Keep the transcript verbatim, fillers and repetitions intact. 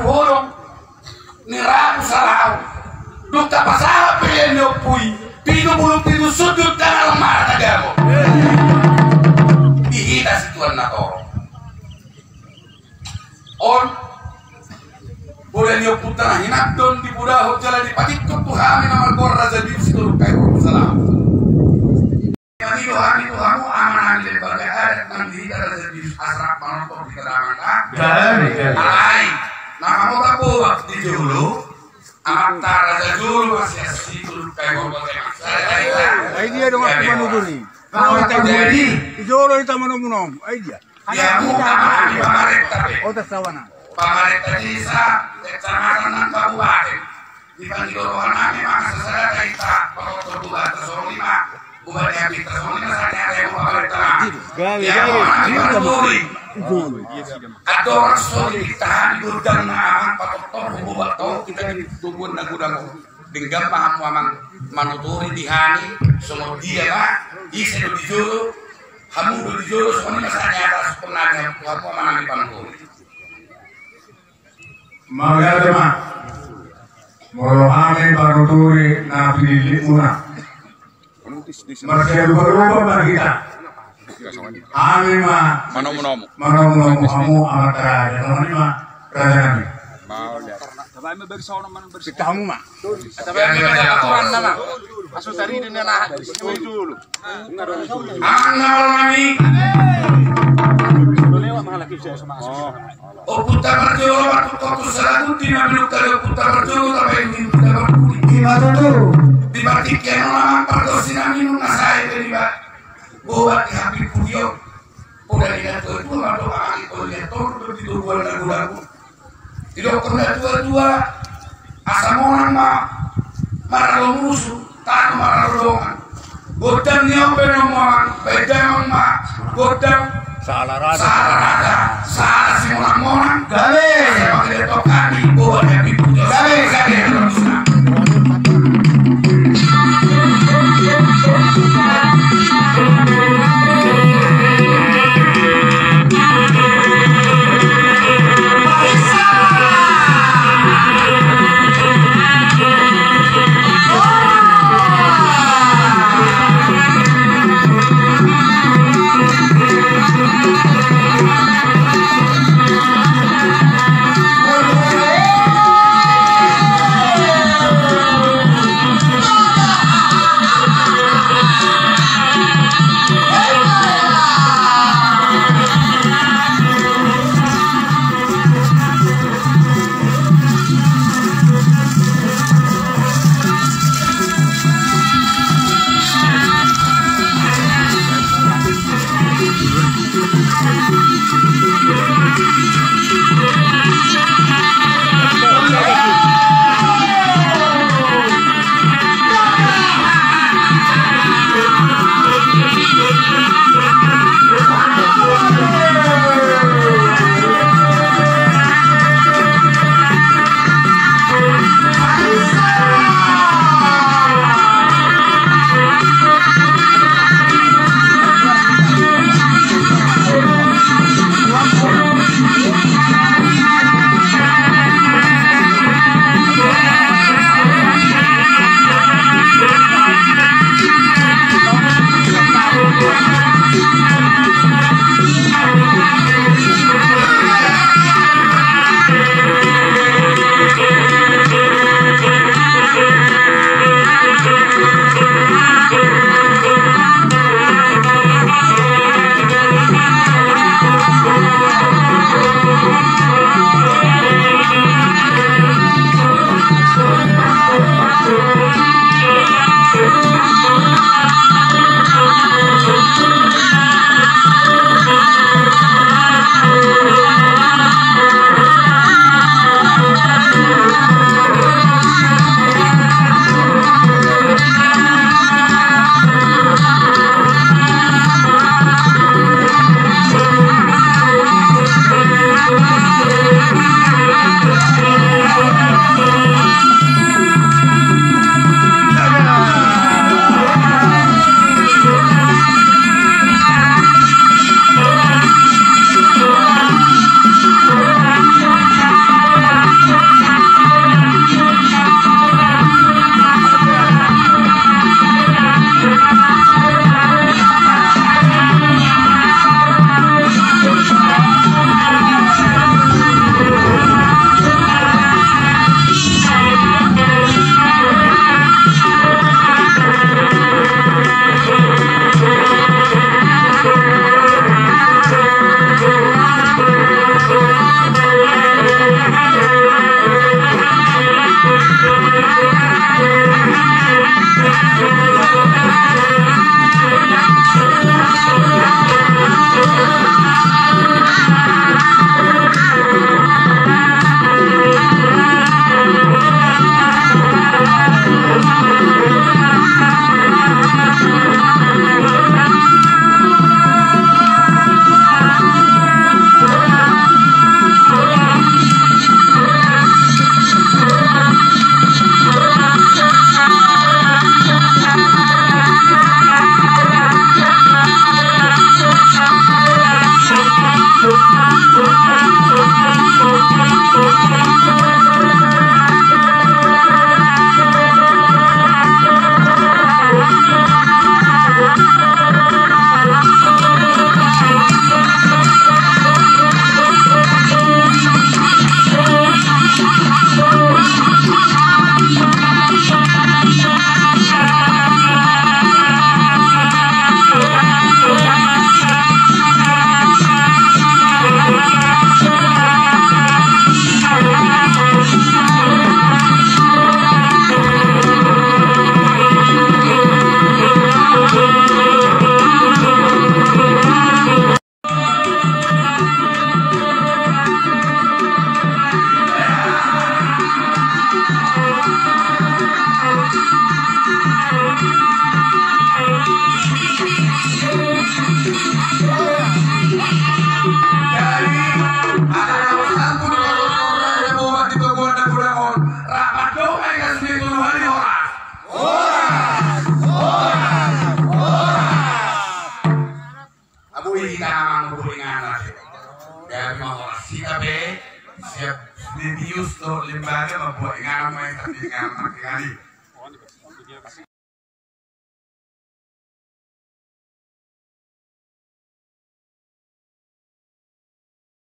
Holong ni rabu salau. Dung tapasahat pelean ni ompu i, pitu pulu pitu sundut tangan martagamo. Di hita situan na torop. On, poda ni ompunta na hinandon dipodahon jala dipatingkon tu hami na margoar Raja Bius Sitorus Kaihol salam. Kami do hami tu hamu amanami lembaga adat nang di hita Raja Bius asa rap manortor hita damang da. Jadi, jadi. Alai, na hamu tapobak di jolo, amanta Raja Jolo masih asli Sitorus Kaihol. Ai dia dong aku manuturi. Jadi, di jolo hita manomunomu. Ai dia. Ia muka mami pamarenta pe. Otas sawana. Pamarenta desa, kecamatan nang kabupaten. Di panjoro nami manga sasada taita, pakotor bubat tasoli ma. Bubat ni abit tasoli ma, sani ada yang pamarenta nami. Gawe, ia gawe. Mami panuturi. Adorang soli ditahan godang na amang patotor bubat to, kita di tubuan na godang. Denggan ma hamu amang manuturi di hami, songon dia ma, ise do di jolo, hamu do di jolo, songon i ma sahat ni atas pernah hamu, hamu amang nami panuturi. Mauliate ma. Molo hami panuturi na pinillit muna. Marsialupa-lupa ma hita. Hami ma manomunomu. Manomunomu hamu amanta raja. Songon i ma raja nami. Mauliate. Tabai ma bari saono manang bari. Sita hamu ma. Tabai ma bari aturan nama. Asu tari di nana. Dulu. Amang na molo nami. Ompunta Marjolo, martungkot tu salagundi na minungkali ompunta Marjolo, tabaen di ompunta Marjolo. Ima tutu. Di partingkian on amang pargonsi na minum na sae pe di ba. Boha di hami pudion. Poda ni na tua-tua mandok amang i, poda ni na tua-tua di tubuan lagu-lagu. Didokkon na tua-tua, asa monang ma maralo musu, tano maralo dongan. Godang ni ompu ni amang, baen damang ma godang. Sala raja. Sala raja, sala simonang-monang. Gabe. Asa mangido tokani, boha ni api pujo. Gabe, gabe. Ui, hita na mambuat inganan. Jadi, mau sita pe siap, bius dohot lembaga mambuat inganan, main tapi inganan, inganan.